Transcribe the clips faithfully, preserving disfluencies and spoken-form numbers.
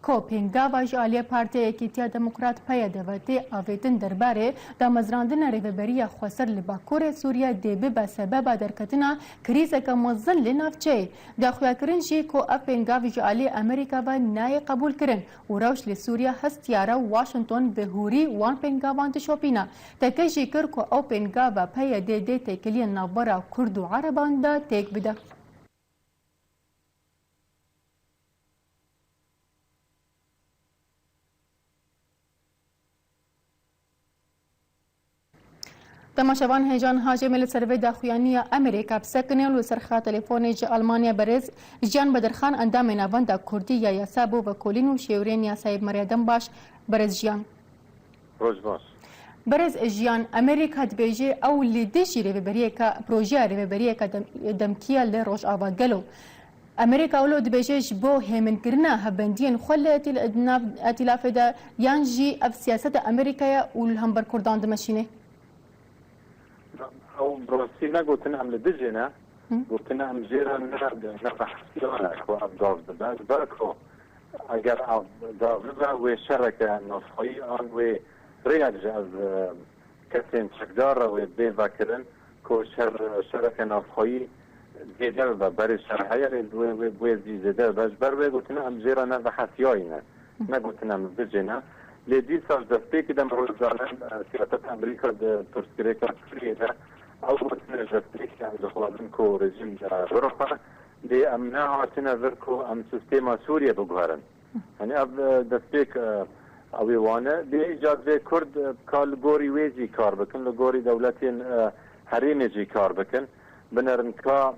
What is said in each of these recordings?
Ku pêngava ji aliyê Partiya Yekîtiya Demokrat, P Y D, ve tê avêtin derbarê damezrandina rêveberiya xweser li Bakurê Sûriyê dê bibe sebeba derketina krîzeke mezin li navçeyê. Daxuyakirin jî ku ev pêngav ji aliyê Amerîka ve nayê qebûlkirin û rewş li Sûriye hestiyara Washington bi hûrî wan pêngavan dişopîne. Tekez jî kir ku ew pêngava P Y D dê têkiliyên navbera Kurd û Ereban de têk bide. Temaşevan hêja niha jê me li ser vê daxuyaniya Amerîka bisekine û li ser xeta telefonê ji Almanya berêz Jiyan Bedirxan, endamê Navenda Kurdî ya Yasa bo Vekolîn û Şêwirên Yasayê, bi me re ye. Dem baş, berêz Jiyan. Roj baş. Berêz Jiyan, Amerîka dibêje ew li dijî rêveberiyeke, projeya rêveberiyeke dem-, demkî ye li Rojava. Gelo Amerîka wilo dibêje ji bo hêminkirina hevbendiyên xwe li etîl-, di nav etîlafê de, yan jî ev siyaseta Amerîka ye û li hember Kurdan dimeşîne? Ew bi rastî negotin em li dijê ne. Hı. Gotin em jê re ne, ne behsiyan e ku ev gav dibe. Ji ber ku eger ev gav bibe, wê şereke navxweyî an wê rêyek ji ev, e, kesên çekdar re wê bê vekirin ku şer, şereke navxweyî zêde bibe, berê şer heye lê wê, wê, wê zî zêde bibe. Ji ber wê gotinê em jê re ne vehesiyayî ne, ne gotinê em bijê ne. Lê dîsa ji destpêkê de min roj zanîn, e, siyaseta Amerîka di pirsgirêka Sûriyê de ew gotinê ji destpêkê em dixwazin ku rejîm, e, biruxe. Lê em nehatine vir ku em sîstema Sûriyê biguherin. Yanî ev, e, destpêk, e, ew ê wane. Lê îcar vê Kurd, e, ka li gorî wê jî kar bikin, li gorî dewletên, e, herêmê jî kar bikin. Binerin ka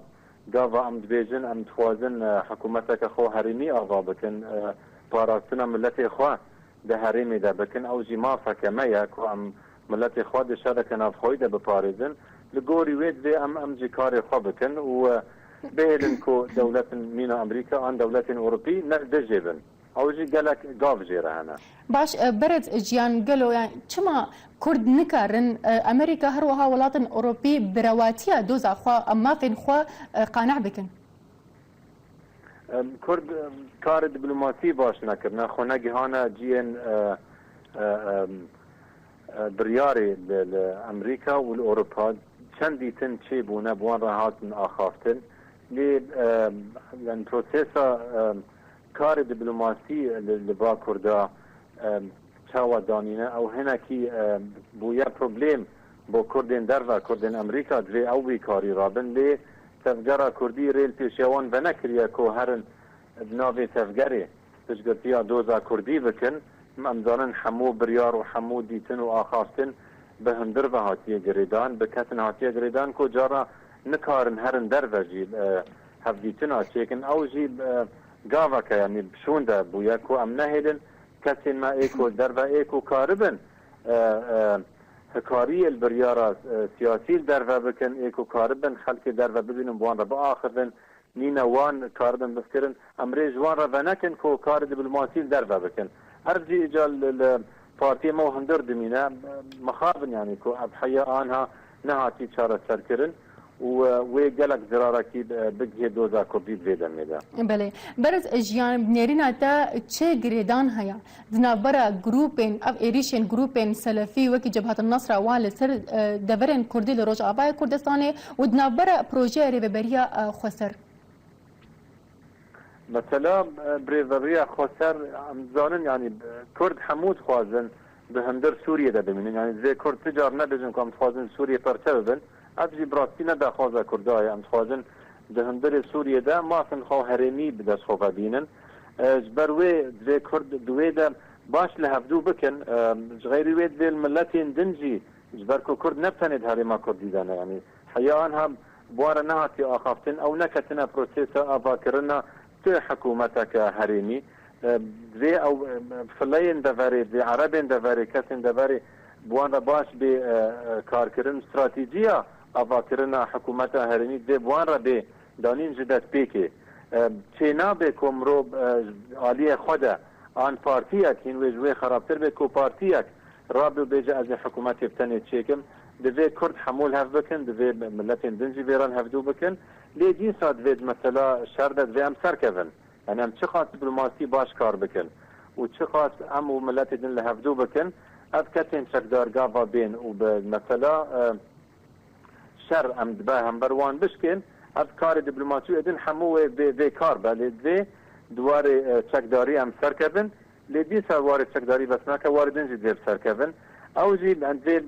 gava em dibêjin, em dixwazin, e, hikûmeteke xwe herêmî ava bikin, e, parastina miletê xwe di herêmê de bikin. Ew jî mafeke me ye ku em miletê xwe di şereke navxweyî de biparêzin. Li gorî wê divê em, em jî karê xwe bikin û, e, bihêlin ku dewletên mîna Amerîka an dewletên Ewropî ne li dijê bin. Ew jî gelek gav jê re hene. Baş, e, berêz Jiyan, gelo, yani, çima Kurd nikarin, e, Amerîka, her wiha welatên Ewropî bi rewatiya doza xwe, e, mafên xwe, e, qane bikin? Em, Kurd, em, karê diplomasî baş nekirine, xwe negihane cihên, e, e, em, e, biryarê li, li Amerîka û li Ewropa. Çend dîtin çêbûne, bi wan re hatin axaftin. Lê, e, yani prosesa, e, karê diplomasî li, li Bakur de, e, çawa danîne? Ew hinekî, e, bûye problem bo Kurdên derve, Kurdên Amerîka, divê ew vî karî rabin. Lê tevgera Kurdî rê li pêşiya wan venekiriye ku herin di navê tevgerê piştgirtiya doza Kurdî bikin. Em zanin hemû biryar û hemû dîtin û axaftin bi hundir ve hatiye girêdan, bi kesin hatiye girêdan ku cara nikarin herin derve jî, e, hevdîtina çêkin. Ew jî, e, gaveke, yanî bi şûn de bûye ku em nehêlin kesên me ê ku derve ê ku karibin, e, e, hikariyê li biryara, e, siyasî li derve bikin, ê ku karibin xelkê derve bibînin, bi wan re biaxivin, nîne wan karibin bifikirin. Em rê ji wan re venekin ku karê diplomasî li derve bikin. Ev jî îcar li, li partiyê me û hundir dimîne. Mixabin, yanî ku ev heya anha nehatî çareserkirin û, e, wê gelek zirarekî, e, bigihê doza Kurdî di vê demê de. Belê. Berêz Jiyan, nêrîna te çi girêdan heye di navbera grûpên, ev êrîşên grûpên selefî wekî Cebhat Nasra wan li ser, e, deverên Kurdî li Rojavayê Kurdistanê û di navbera projeya rêveberiya, e, xweser? Mesela, e, birêveberiya xweser, em dizanin, yanî, e, Kurd hemû dixwazin di hundir Sûriyê de bimînin. Yanî, divê Kurd ti car nebêjin ku em dixwazin Sûriyê perçe bibin. Ev jî bi rastî ne daxwaza Kurda ye. Em dixwazin di hundirê Sûriyê de mafên xwe herêmî bi dest xwe ve bînin. E, ji ber wê divê Kurd di wê de baş li hevdû bikin. E, ji xeyrî wê divê li miletên din jî, ji ber ku Kurd ne bi tenê di herêma Kurdî de ne, yanî heya anha bi wan re nehatiye axaftin, ew neketine prosesa avakirina tu hikûmeteke herêmî. E, divê ew, e, fileyên deverê, divê erebên deverê, kesên deverê bi wan re baş bê, e, e, karkirin. Stratîciya avakirina hikûmeta herêmî divê bi wan re bê danîn ji destpêkê. E, çê nabe ku mirov, e, aliyê xwe de an partiyek, hîn wê ji wê xerabtir be ku partiyek rabe û bêje, ez ê hikûmetê bi tenê çêkim. Divê Kurd hemû li hev bikin, divê miletên din jî vê re li hevdû bikin. Lê dîsa divê di mesela şer de divê em serkevin. Yanî em çiqas diplomasî baş kar bikin, û çiqas em û miletê din li hevdû bikin, ev kesên çekdar gava bên û bi mesela, e, şer em dibe hember wan bişkên, ev karê diplomatî û din hemû wê vê, vê kar be. Lê divê di warê, e, çekdarî em serkevin, lê dîsa warê çekdarî bes nake, warê din jî divê bi serkevin. Ew jî em divê, e,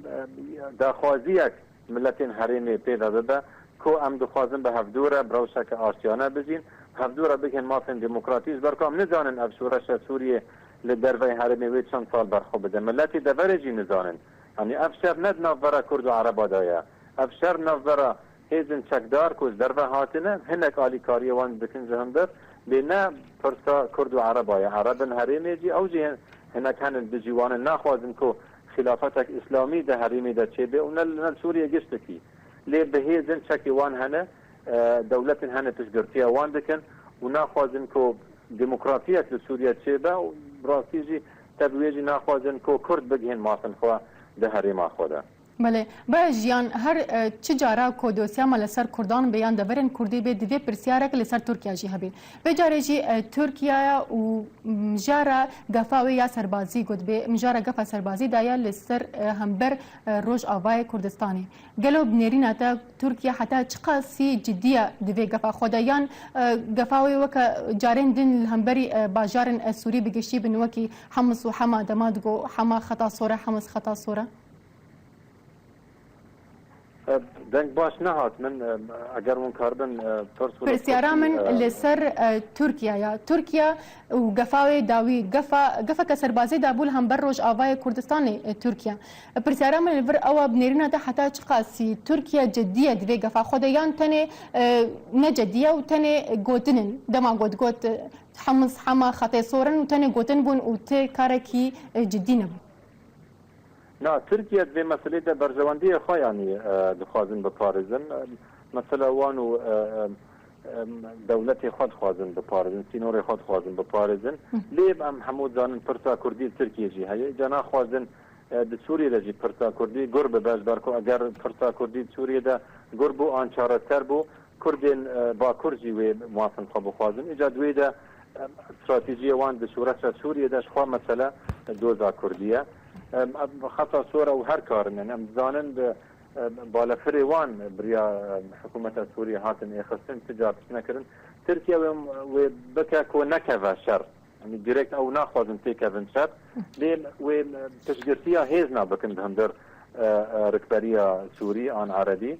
daxwaziyek miletên herêmê pê ve bibe, ku em dixwazin bi hevdû re bi rewşeke aştiyane bijîn, bi hevdû re bigihên mafên demokratî, ji ber ku em nizanin ev şoreşa Sûriyê li derveyî herêmê wê çend sal berxwe bide. Miletê deverê jî nizanin. Yanî ev şer ne di navbera Kurd û Ereba de ye. Ev şer navbera hêzên çekdar ku ji derve hatine, hinek alîkariyê wan dikin ji hundir, lê ne pirsa Kurd û Ereba ye. Erebin herêmê jî, ew jî hinek henin dijî wan in. Naxwazin ku xilafetek îslamî di herêmê de çêbe û ne, ne li Sûriyê giştikî. Lê bi hêzên çekê wan hene, e, dewletên hene piştgirtiya wan dikin û naxwazin ku demokrasiyek li Sûriye çêbe û bi rastî jî tev wê jî naxwazin ku Kurd bigihên mafên xwe di herêma xwe de. Belê. Baya Jiyan, her, e, çi cara ku dosya me li ser Kurdan bê yan deverên Kurdî bê, divê pirsyarek li ser Tirkiye jî hebe. Vê carê jî, e, Tirkiye û, m, mijara gefa wê ya serbazî got bê, mijara gefa serbazî daye li ser, e, hember, e, Rojavayê Kurdistanê. Gelo bi nêrîna te Tirkiye heta çiqasî cidî ye di vê gefa xwe de? Yan, e, gefa wê weke carên din li hemberî, e, bajarên, e, Sûrî bi giştî bin wekî Hemis û Hema, dema digo Hema xeta sor e, Hemis xeta sor e? E, deng baş nehat min, e, eger hûn karibin, e, pirs Pirsyara min, e, li ser, e, Tirkiye ya. Tirkiye û gefa wê dawî, gefa, gefeke serbazî dabû li hember Rojavayê Kurdistanê, e, Tirkiye. Pirsyara min li vir ew e, bi nêrîna te heta çiqasî Tirkiye cidî ye di vê gefa xwe de, yan tenê, e, ne cidî ye û tenê gotin in? Dema got, got, e, Hemis, Hema, xetê sor in û tenê gotin bûn û ti karekî, e, cidî nebû. Na, Tirkiye di vê meselê de berjewendiyê xwe, yanî, e, dixwazin biparêzin. E, mesela wan û, e, e, e, dewletê xwe dixwazin biparêzin, sînorê xwe dixwazin biparêzin. Hı. Lê em hemû zanin pirsa Kurdî li Tirkiye jî heye. Îca naxwazin, e, di Sûriyê de jî pirsa Kurdî gur bibe, ji ber ku eger pirsa Kurdî di Sûriyê de gur bû an çareser bû, Kurdên, e, Bakur jî wê mafên xwe bixwazin. Îca di wê de, e, stratejiyê wan di şoreşa Sûriyê de ji xwe mesele, e, doza Kurdî ye. E, ev xeta sor e û her karin, yani em dizanin bi, e, balefirê wan bi riya, e, hikûmeta Sûriyê hatin êxistin, ti car tişt nekirin. Tirkiye wê, wê bike ku nekeve şer. Yanî direkt ew naxwazin têkevin şer. Lê wê, e, piştgirtiya hêzna bikin di hundir, e, e, rikberiya Sûrî an Erebî.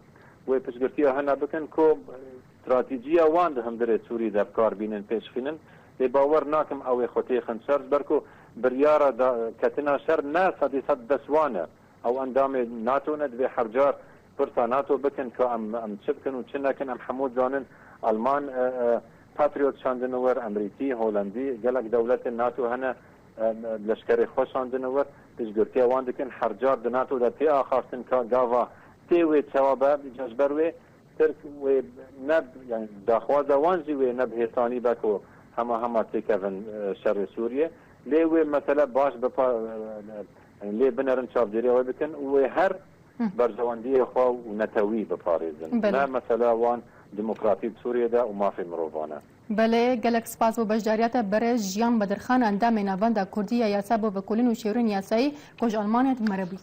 Wê piştgirtiya hene bikin ku, e, stratejîya wan di hundirê Sûrî de bi kar bînin, pêşxînin. Lê bawer nakim ew ê xwe têxin şer, ji ber ku biryara da, ketina şer ne sedî sed dest wan e. Ew endamê NATO ne, divê her car pirsa NATO bikin ku em, em çi bikin û çi nekin. Em hemû zanin Alman, e, e, Patriot şandine wir, Emerîkî, Holandî, gelek dewletên NATO hene, e, e, leşkerê xwe şandine wir, piştgirtiya wan dikin. Her car di NATO de tê axaftin ka gava tê wê çawa be, îca ji ber wê Tirk wê ne, yani daxwaza wan jî wê ne bi hêsanî be ku hema hema têkevin, e, şerê Sûriyê. Lê wê mesele baş bipa-, e, e, lê binerin çavdêriya wê bikin û wê her Hı. berjewendiyê xwe û netewî biparêzin. Belê. Ne mesela wan demokratî di Sûriyê de û mafê mirovan e. Belê, gelek spas bo beşdariya te. Berê Jiyan Bedirxan, endamê Navenda Kurdî ya Yasa bo Vekolin û Şêwirên Yasayî, ku ji Almanya di me re bûyî.